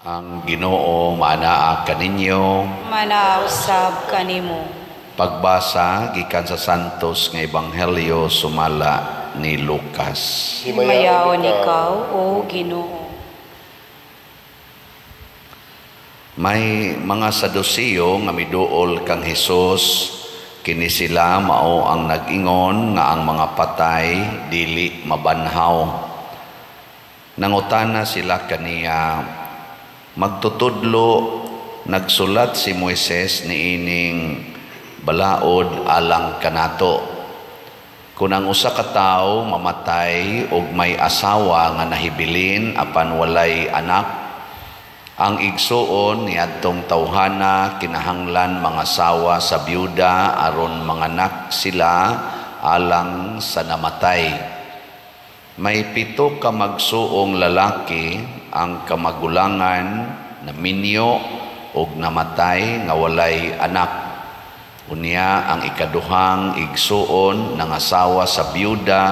Ang Ginoo maanaa kaninyo. Manaa usab kanimo. Pagbasa gikan sa Santos nga Ebanghelyo sumala ni Lucas. Himayaon ikaw, o Ginoo. May mga Saduceo nga miduol kang Hesus, kini sila mao ang nag-ingon nga ang mga patay dili mabanhaw. Nangutana sila kaniya, "Magtutudlo, nagsulat si Moises niining balaod alang kanato. Kung ang usa ka tawo mamatay og may asawa nga nahibilin apan walay anak, ang igsuon niadtong tawhana kinahanglan mangasawa sa byuda aron manganak sila alang sa namatay. May 7 ka magsuong lalaki ang kamagulangan na minyo og namatay nga walay anak. Unya ang ikaduhang igsuon nangasawa sa byuda,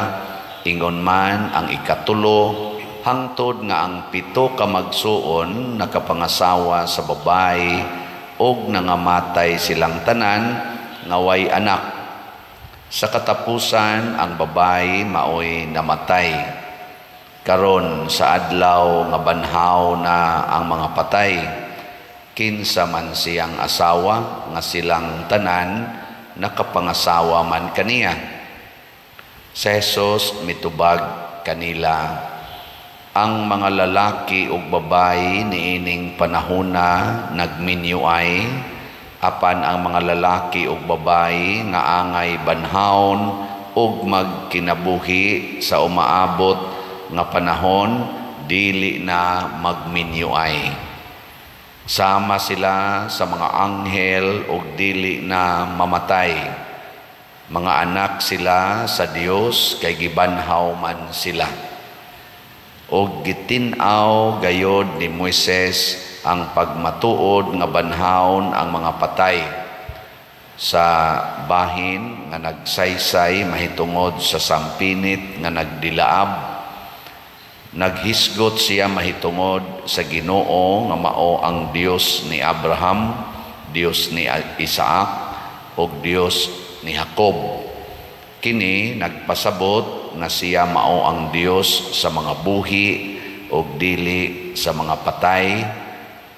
ingon man ang ikatulo, hangtod nga ang 7 ka magsuon nakapangasawa sa babae og nangamatay silang tanan nga way anak. Sa katapusan ang babae maoy namatay. Karon sa adlaw nga banhaw na ang mga patay, kinsa man siyang asawa nga silang tanan nakapangasawa man kaniya?" Si Jesus mitubag kanila, "Ang mga lalaki ug babae niining panahona nagminyuay, apan ang mga lalaki ug babae nga angay banhawon ug magkinabuhi sa umaabot nga panahon dili na magminyuay. Sama sila sa mga anghel ug dili na mamatay. Mga anak sila sa Dios kay gibanhaw man sila. Og gitin-aw gayod ni Moises ang pagmatuod nga banhawon ang mga patay sa bahin nga nagsaysay mahitungod sa sampinit nga nagdilaab. Naghisgot siya mahitungod sa Ginoo nga mao ang Dios ni Abraham, Dios ni Isaac ug Dios ni Jacob. Kini nagpasabot nga siya mao ang Dios sa mga buhi ug dili sa mga patay,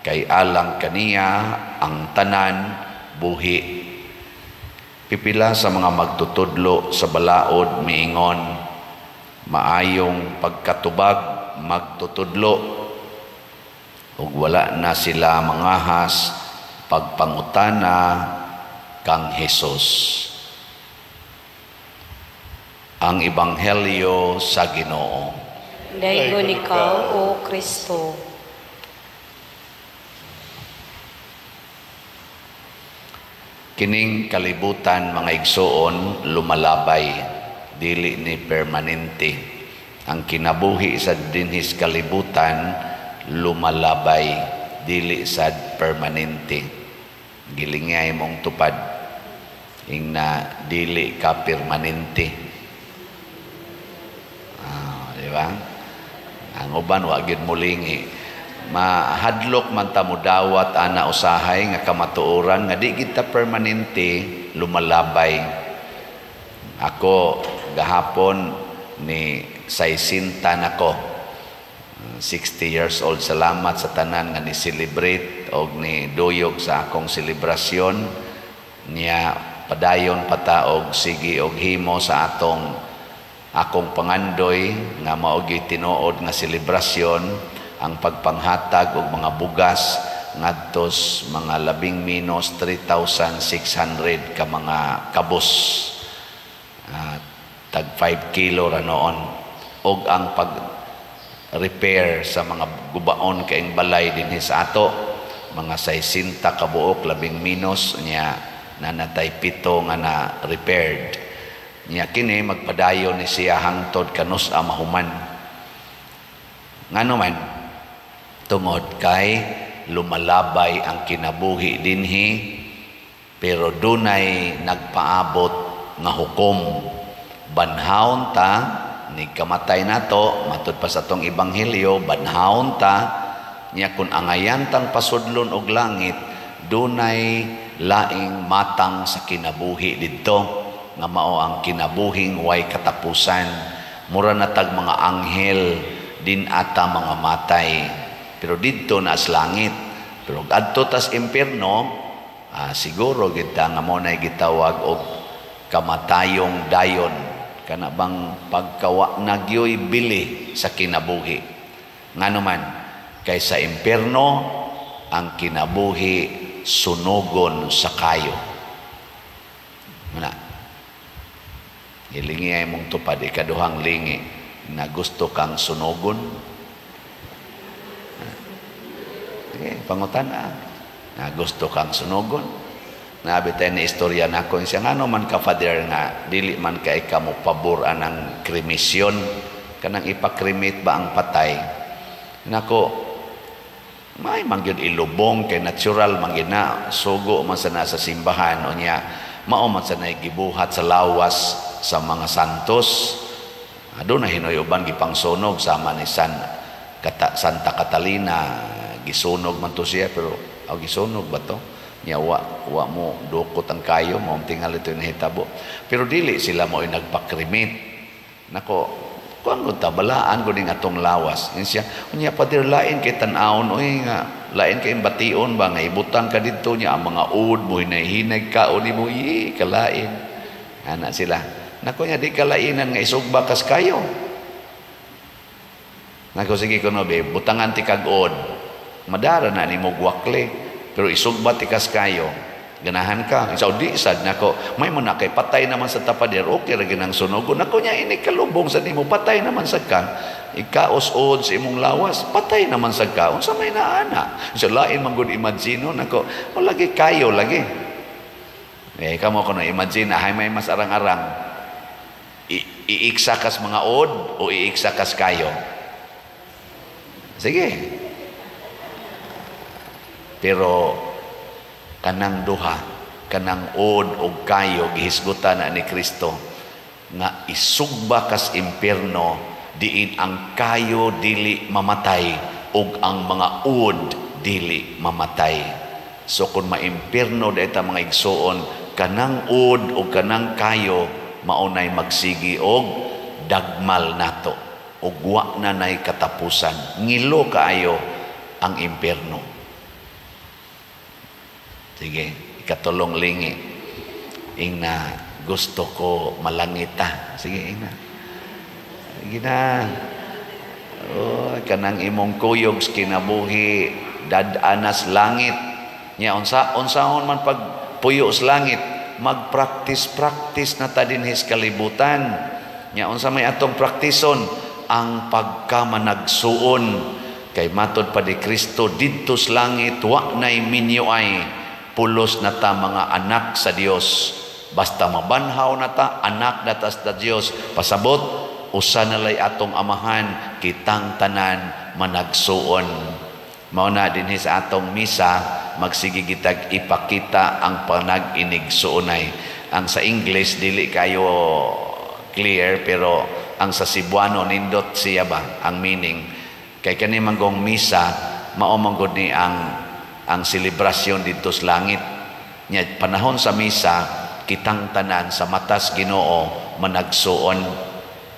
kay alang kaniya ang tanan buhi." Pipila sa mga magtutudlo sa balaod miingon, "Maayong pagkatubag, magtutudlo," ug wala na sila mangahas pagpangutana kang Hesus. Ang Ebanghelyo sa Ginoo. Daygon ikaw, O Kristo. Kining kalibutan, mga igsoon, lumalabay, dili ni permanente. Ang kinabuhi sa dinhis kalibutan lumalabay, dili sad permanente. Gilingay mong tupad ingna dili ka permanente. Di ba? Ang uban wa gyud mulingi. Mahadlok man ta modawat ana usahay nga kamatuoran nga di kita permanente, lumalabay. Ako gahapon ni 60 nako. 60 years old. Salamat sa tanan nga ni celebrate og ni duyog sa akong selebrasyon niya. Padayon pata og sige og himo sa atong akong pangandoy nga mao gyud tinuod nga selebrasyon ang pagpanghatag og mga bugas ngadtos mga labing minus 3,600 ka mga kabus, tag 5 kilo ra noon, og ang pag-repair sa mga gubaon kaing balay dinhi sa ato, mga 60 ka buok labing minus niya, nanatay 7 nga na repaired niya. Kini magpadayon ni siya hangtod kanus-a mahuman. Ngano man? Tungod kay lumalabay ang kinabuhi dinhi, pero dunay nagpaabot nga hukom. Banhawon ta ni kamatay nato, matud pa sa atong ebanghelyo, banhawon ta Nya kun angayan tang pasudlon og langit, dunay laing matang sa kinabuhi didto nga mao ang kinabuhing way katapusan. Mura na tag mga anghel din ata mga matay, pero didto na sa langit. Pero adto tas impierno, siguro kita nga mo nay gitawag og kamatayong dayon, kana bang pagkawa nagyoy bili sa kinabuhi. Ngano man kay sa impierno ang kinabuhi sunugon sa kayo. Muna ilingi ay mong tupad, ikaduhang lingi na gusto kang sunugon. Okay, pangutan na gusto kang sunugon. Naabi tayo na istorya na ako. Siya nga man ka, Father, nga dili man kay ka mo pabor anang kremisyon, kanang ipakremate ba ang patay. Nako, may mangyud ilubong kay natural man gyud na, sugo man sa nasa simbahan o niya mao man sa gibuhat sa lawas sa mga santos. Aduna hinoy uban gipangsunog sama ni Santa Catalina, gisunog man to siya, pero aw gisunog ba to? Nya wa mo dukot ang kayo, mao tingali ito nahitabo. Pero dili sila mo nagpakremate. Nako, kuan gud ta balaan gud ning atong lawas. Yan siya, unya Father, lain kay tan-awon oy nga lain kay bation ba nga ibutang ka didto nya ang mga uod mo hinay-hinay ka o nimo kalain. Ana sila. Nako nya di kalainan nga isugba kas kayo. Nako sige kuno be, butangan ti kag uod. Madara na nimo gwakle, pero isugba ti kas kayo. Ganahan ka. Sa di sad nako, may mo na kay patay naman sa tapader, okay ra ginang sunogon. Nako nya ini kalubong sa nimo, patay naman sad ka. Ikaos-od sa imong lawas, patay naman sad ka. Unsa may naana? Sa lain man gud imagine nako, o lagi kayo lagi. Eh kamo kuno imagine hay may mas arang-arang. Iiksa kas mga od o iiksa kas kayo? Sige. Pero kanang duha, kanang od og kayo gihisgutan na ni Kristo nga isugba kas impierno diin ang kayo dili mamatay ug ang mga od dili mamatay. So kung maimpierno dayta mga igsuon, kanang od ug kanang kayo maunay magsigi og dagmal nato ug wa na nay katapusan. Ngilo kaayo ang impierno. Sige, ikatulong lingi. Ingna, gusto ko malangita. Sige, ingna. Sige na. Oh, kanang imong kuyog sa kinabuhi, dad-anas langit. Nya, unsaon man pag puyo sa langit, mag-practice-practice na ta dinhis kalibutan. Nya, unsa may atong praktison? Ang pagkamanagsuon. Kay matod pa di Kristo, didto sa langit, wa na'y minyo ay pulos na ta mga anak sa Dios. Basta mabanhaw na ta, anak na ta sa Dios. Pasabot, usa na lay atong amahan, kitang tanan managsuon. Mao na dinhi sa atong misa, magsige gitag ipakita ang panag-inigsuonay. Ang sa English dili kayo clear, pero ang sa Cebuano nindot siya ba ang meaning. Kay kani manggong misa, mao man gud ni ang selebrasyon didto sa langit. Nya panahon sa misa, kitang tanan sa matas Ginoo managsuon.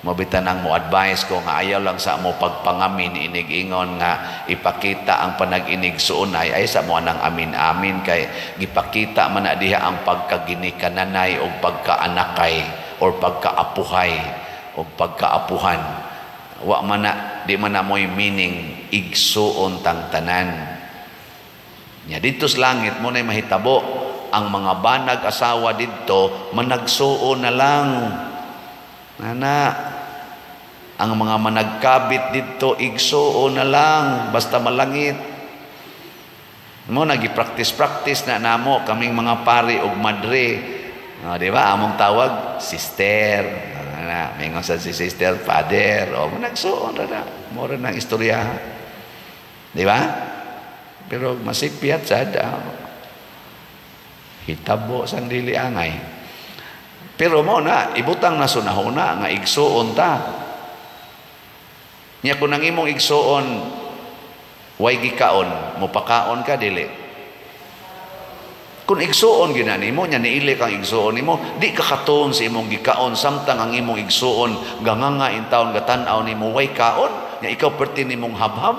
Mabitan ang mo advice ko nga ayaw lang sa mo pagpangamin inig-ingon nga ipakita ang panag-inigsuonay, ay sa mo anang amin-amin kay gipakita man na diha ang pagkaginikananay o pagkaanakay or pagkaapuhay o pagkaapuhan. Wa man na, di man na mo'y meaning igsuon tang tanan. Nya didto sa langit mo na'y mahitabo ang mga banag asawa didto managsuon na lang. Nana, ang mga managkabit didto igsuon na lang basta malangit. Mo nagi-practice-practice na namo kaming mga pari ug madre. Oh, di ba? Among tawag sister. Nana, mingon sa si sister, father. O managsuon ra na. Mo ra nang istorya. Di ba? Pero masipyat sad. Hitabo sang dili angay. Pero mo na ibutang na sunahuna nga igsuon ta. Nya kun ang imong igsuon Way gikaon, mopakaon ka, dili? Kung igsuon gyud na nimo nya, niili kang igsuon nimo, di ka katuon sa imong gikaon samtang ang imong igsuon ganganga intawon, gatan-aw nimo way kaon nya, ikaw perti nimong habhab.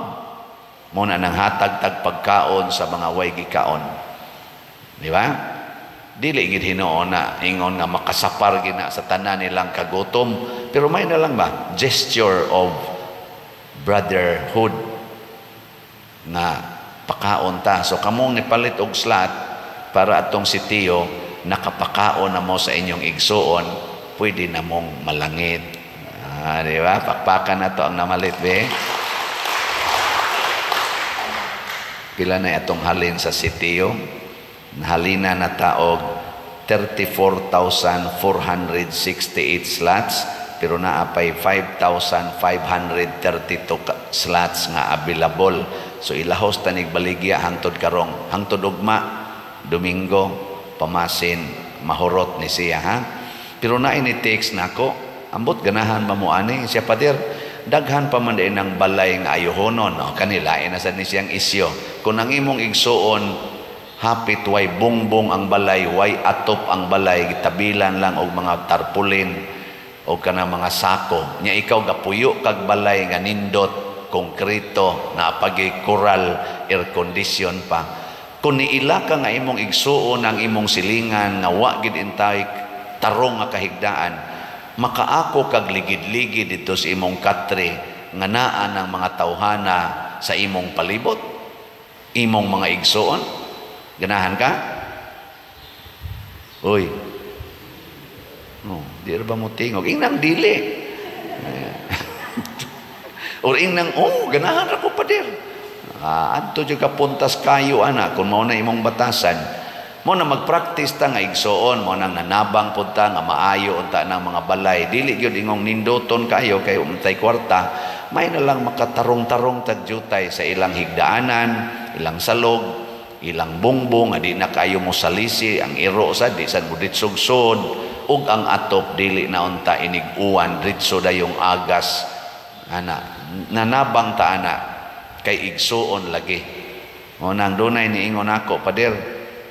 Mo na nang hatag tag pagkaon sa mga way gikaon, di ba? Dili gid hinuon na ingon nga makasapar gina sa tanan nilang kagutom, pero may na lang ba gesture of brotherhood nga pakaon ta. So kamong nipalit og slot para atong sitiyo, nakapakaon na mo sa inyong igsuon, pwede na mong malangit. Ah, di ba? Pakpakan na to ang namalit, be. Pila na atong halin sa sitiyo? Nahalina na taog 34,468 slots, pero naapay 5,532 slots nga available. So ilahos tanig baligya hangtod karong, hangtod ugma Domingo, pamasin mahurot ni siya, ha. Pero na ini text nako, ambot ganahan ba mo ani siya, pader? Daghan pa man din ang balay nga ayohonon, no? Kanila na sad ni siyang isyo. Kung ang imong igsuon hapit way bongbong ang balay, way atop ang balay, gitabilan lang og mga tarpaulin o kana mga sako nya, ikaw gapuyo kag balay nga nindot, konkreto, naapagi koral, air condition pa, kung niila ka nga imong igsuon ang imong silingan nga wa gid intay tarong nga kahigdaan, makaako kag ligid-ligid dito sa imong katre nga naa ng mga tawhana sa imong palibot, imong mga igsuon? Ganahan ka? Uy, no, di ba mo tingog? Ingnang dili. Or ingnang, oh, ganahan ra ko, pader. Ah, adto jud ka puntas kayo ana kung mao na imong batasan. Mo na magpractice ta nga igsuon, mo nang nanabang pud ta nga maayo unta ng mga balay. Dili gyud ingong ninduton kayo kay untay kwarta, may na lang makatarong-tarong tag jutay sa ilang higdaanan, ilang salog, ilang bongbong nga di na kayo mo salisi, ang iro sa di sad mo ditsog-sod, ug ang atop dili na unta inig-uwan, ritso dayong agas ana. Nanabang ta ana kay igsuon lagi. O nang dunay niingon ako, "Pader,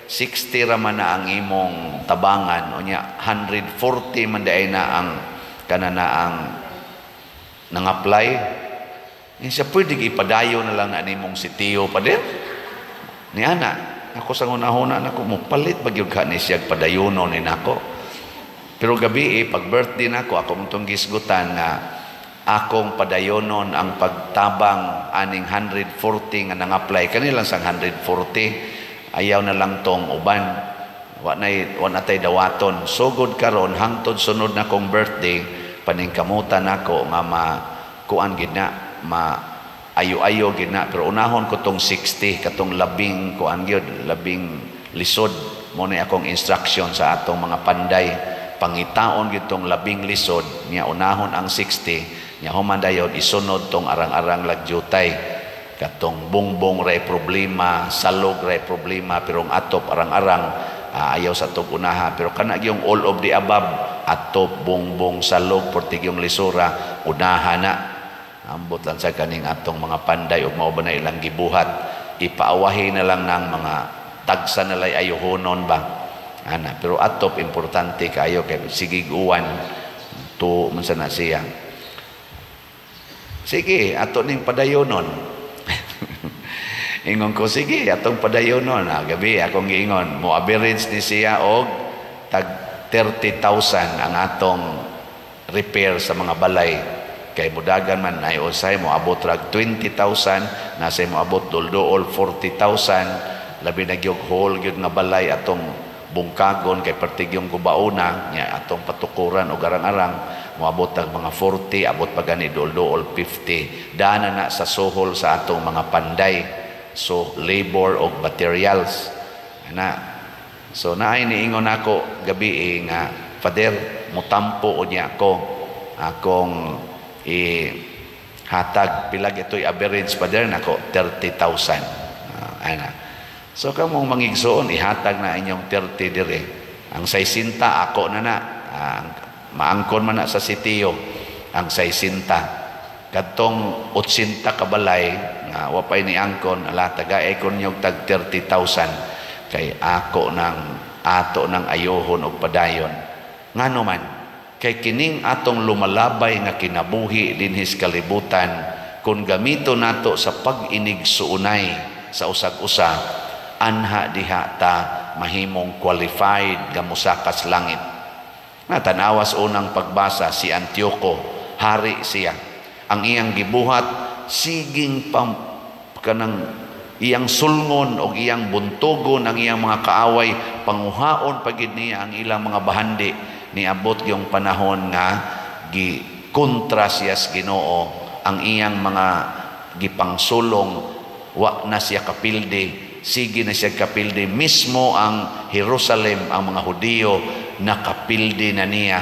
60 ra man na ang imong tabangan, unya 140 man diay na ang kana na ang nang-apply." Siya, "Pwede ipadayo na lang na nimong sitiyo, pader." Ni ana, ako sa hunahuna nako, mopalit ba gyud ka ni siya padayono ni nako? Pero gabi eh, pag birthday nako, ako mong tong gisgutan nga akong padayonon ang pagtabang aning 140 nga nang-apply. Kanilang sang 140, ayaw na lang tong uban. Wa na tay dawaton. Sugod karon hangtod sunod na kong birthday, paningkamutan nako nga ma kuan gid na, ma ayo-ayo gid na, pero unahon ko tong 60 katong labing kuan gyud, labing lisod. Mo ni akong instruction sa atong mga panday, pangitaon gyud tong labing lisod nya, unahon ang 60 nya, human dayon isunod tong arang-arang lagyutay, katong bongbong ray problema, salog ray problema, pero ang atop arang-arang, ayaw sa tog unaha. Pero kana gyung all of the above, atop, bongbong, salog, portigyong lisura, unaha na. Ambot lang sa kaning atong mga panday ug mao ba na ilang gibuhat, ipaawahi na lang ng mga tagsa na lay ayuhonon ba ana. Pero atop importante kayo kay sige uwan to man sa na siya. Sige, ato ning padayonon. Ingon ko, sige, atong padayonon. Ah, gabi akong giingon, mo average ni siya og tag 30,000 ang atong repair sa mga balay. Kay mudagan man ay usay mo abot rag 20,000, nasa mo abot dulduol 40,000, labi na gyud whole gyud nga balay atong bungkagon kay pertigyong gubauna nya, atong patukuran og arang-arang, moabot tag mga 40, abot pa gani dulduol 50. Dana na sa suhol sa atong mga panday, so labor og materials ana. So naay niingon ako gabi eh, nga, "Father, mutampo unya ako akong i hatag pila ito'y average, Father?" Nako, 30,000. Ana. So kamong mangigsuon, ihatag na inyong 30 dire. Ang 60 ako na na. Maangkon man na sa sitiyo ang 60. Kadtong 80 ka balay nga wa pay ni angkon, ala, tagay ko ninyo tag 30,000 kay ako nang ato nang ayohon og padayon. Ngano man kay kining atong lumalabay nga kinabuhi dinhi sa kalibutan, kung gamito nato sa pag-inig-suunay sa usag-usa, anha diha ta mahimong qualified nga mosakas langit. Natanawas unang pagbasa si Antioco, hari siya. Ang iyang gibuhat, siging pam, kanang iyang sulngon o iyang buntugon ang iyang mga kaaway, panguhaon pagid niya ang ilang mga bahandi. Niabot yung panahon nga gikontra siya sa Ginoo, ang iyang mga gipangsulong wa na siya kapildi, sige na siya kapildi. Mismo ang Jerusalem, ang mga Hudiyo nakapildi na niya,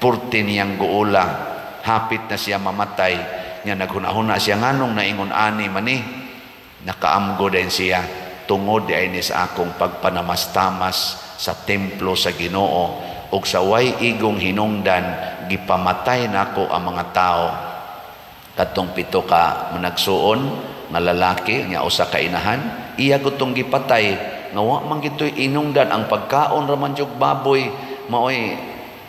purti niyang guula, hapit na siya mamatay. Nya naghuna-huna siya, nganong naingon ani mani? Nakaamgo din siya, tungod ay ni sa akong pagpanamastamas sa templo sa Ginoo ug sa way igong hinungdan gipamatay nako ang mga tao. Kadtong 7 ka managsuon nga lalaki nga usa ka inahan, iya gutong gipatay nga wa man gitoy inungdan, ang pagkaon ra man jud baboy maoy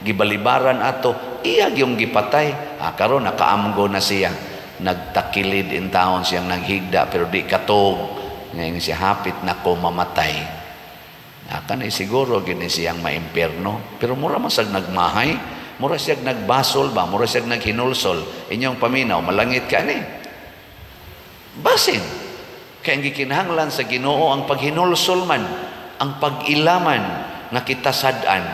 gibalibaran ato, iya gyung gipatay. Karon nakaamgo na siya, nagtakilid in taon siyang naghigda pero di katog. Ngayon siya, hapit na ko mamatay. Kanay siguro gini siyang maimpierno, pero mura man siyang nagmahay, mura siyang nagbasol ba, mura siyang naghinulsol. Inyong paminaw, malangit ka ni. Basin kay ang gikinahanglan sa Ginoo ang paghinulsol man, ang pag-ilaman nga kita sad-an,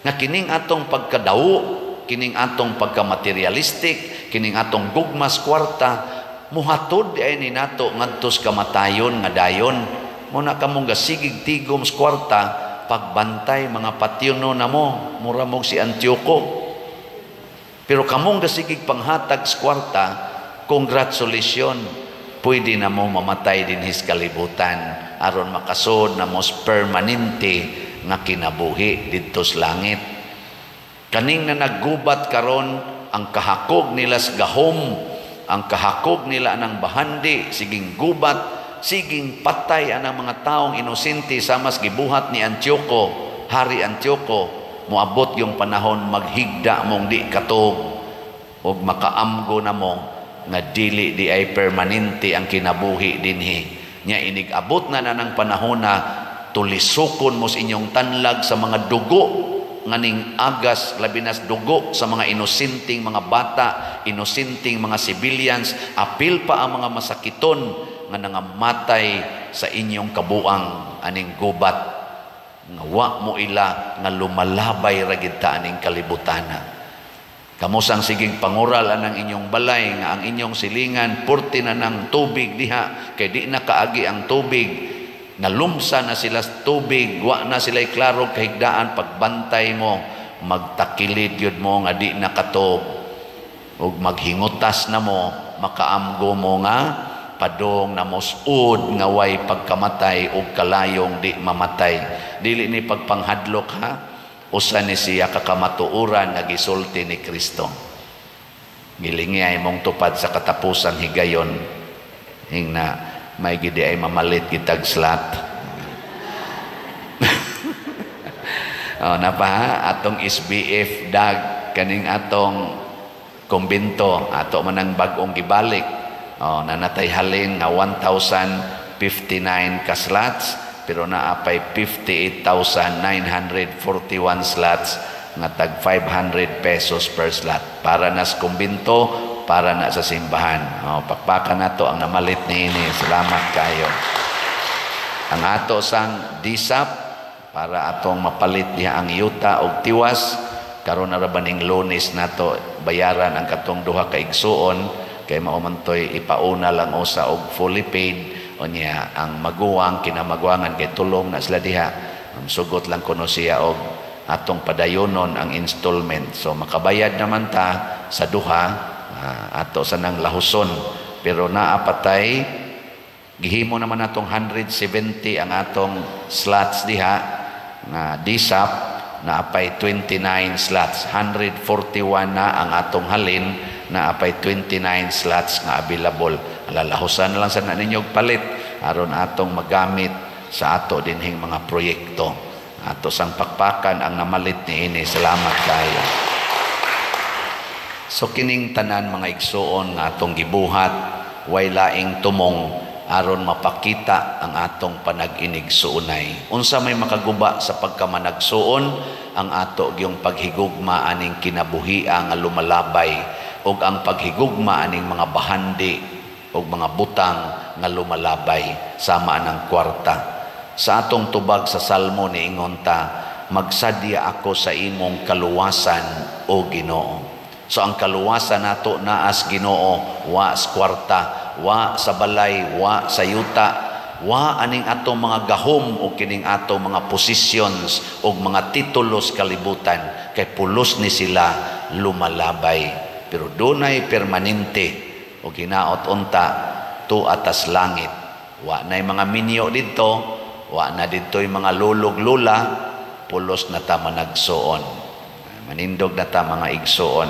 nga kining atong pagkadawo, kining atong pagkamaterialistic, kining atong gugmas kwarta, muhatod ay ni nato ngadto sa kamatayon nga dayon. Muna kamong gasigig tigom sa kwarta, pagbantay mga patyono na mo, mura mong si Antioco. Pero kamong gasigig panghatag sa kwarta, congratulations, pwede na mo mamatay din his kalibutan aron makasod na mos permanente nga kinabuhi didto sa langit. Kaning na naggubat karon, ang kahakog nila sa gahom, ang kahakog nila ng bahandi, siging gubat, siging patay ang mga taong inosente sa mas gibuhat ni Antioco, Hari Antioco. Moabot yung panahon maghigda mong di katog og makaamgo na mo nga dili di ay permanente ang kinabuhi dinhi. Nya inig-abot na na ng panahon na tulisukon mo sa inyong tanlag sa mga dugo nganing agas, labi na dugo sa mga inosenteng mga bata, inosenteng mga civilians, apil pa ang mga masakiton nga nangamatay sa inyong kabuang aning gubat, nga wa mo ila nga lumalabay ra gid ta aning kalibutana. Kamo sang siging pangural anang inyong balay nga ang inyong silingan purti na ng tubig diha kay di na kaagi ang tubig, nalumsa na sila sa tubig, wa na sila'y klaro kahigdaan, pagbantay mo magtakilid yun mo nga di na katob ug maghingutas na mo, makaamgo mo nga padong na mosud nga way pagkamatay ug kalayong di mamatay. Dili ni pagpanghadlok ha, usa ni siya kakamatuoran nga gisulti ni Kristo. Gilingi ay mong tupad sa katapusang higayon, hingna may gidi ay mamalit kitag slot. Oh, napa atong SBF dag kaning atong kumbento ato manang bag-ong gibalik. Oh, nanatay halin nga 1,059 ka slots pero naapay 58,941 slots nga tag 500 pesos per slot para nas kumbento, para na sa simbahan. Oh, pakpakan nato ang namalit niini. Salamat kayo. Ang ato sang DSAP para atong mapalit diha ang yuta og tiwas karon na ra baning Lunes nato bayaran ang katong duha ka igsuon kay mao man toy ipauna lang usa og fully paid. Unya ang maguwang kinamaguangan kay tulong na sila diha, sugot lang kuno siya og atong padayonon ang installment. So makabayad naman ta sa duha, ato sa nang lahuson, pero naa patay gihimo naman atong 170 ang atong slots diha nga DSAP, naapay 29 slots, 141 na ang atong halin. Naa pay 29 slots nga available. Lalahusan na lang sa na ninyo og palit aron atong magamit sa ato dinhing mga proyekto. Ato sang pakpakan ang namalit niini. Salamat kayo. So kining tanan, mga igsuon, nga atong gibuhat, way laing tumong aron mapakita ang atong panag-inigsuonay. Unsa may makaguba sa pagkamanagsuon? Ang ato gyung paghigugma aning kinabuhia nga lumalabay ug ang paghigugma aning mga bahandi ug mga butang nga lumalabay sama anang kwarta. Sa atong tubag sa Salmo, niingon ta, "Magsadya ako sa imong kaluwasan, o Ginoo." So ang kaluwasan nato naa sa Ginoo, wa sa kwarta, wa sa balay, wa sa yuta, wa aning atong mga gahom o kining atong mga positions o mga titulos kalibutan, kay pulos ni sila lumalabay. Pero dunay permanente o ginaot unta tu atas langit. Wa na mga minyo didto, wa na didto'y mga lolog lola, pulos na ta managsuon. Manindog na ta, mga igsuon.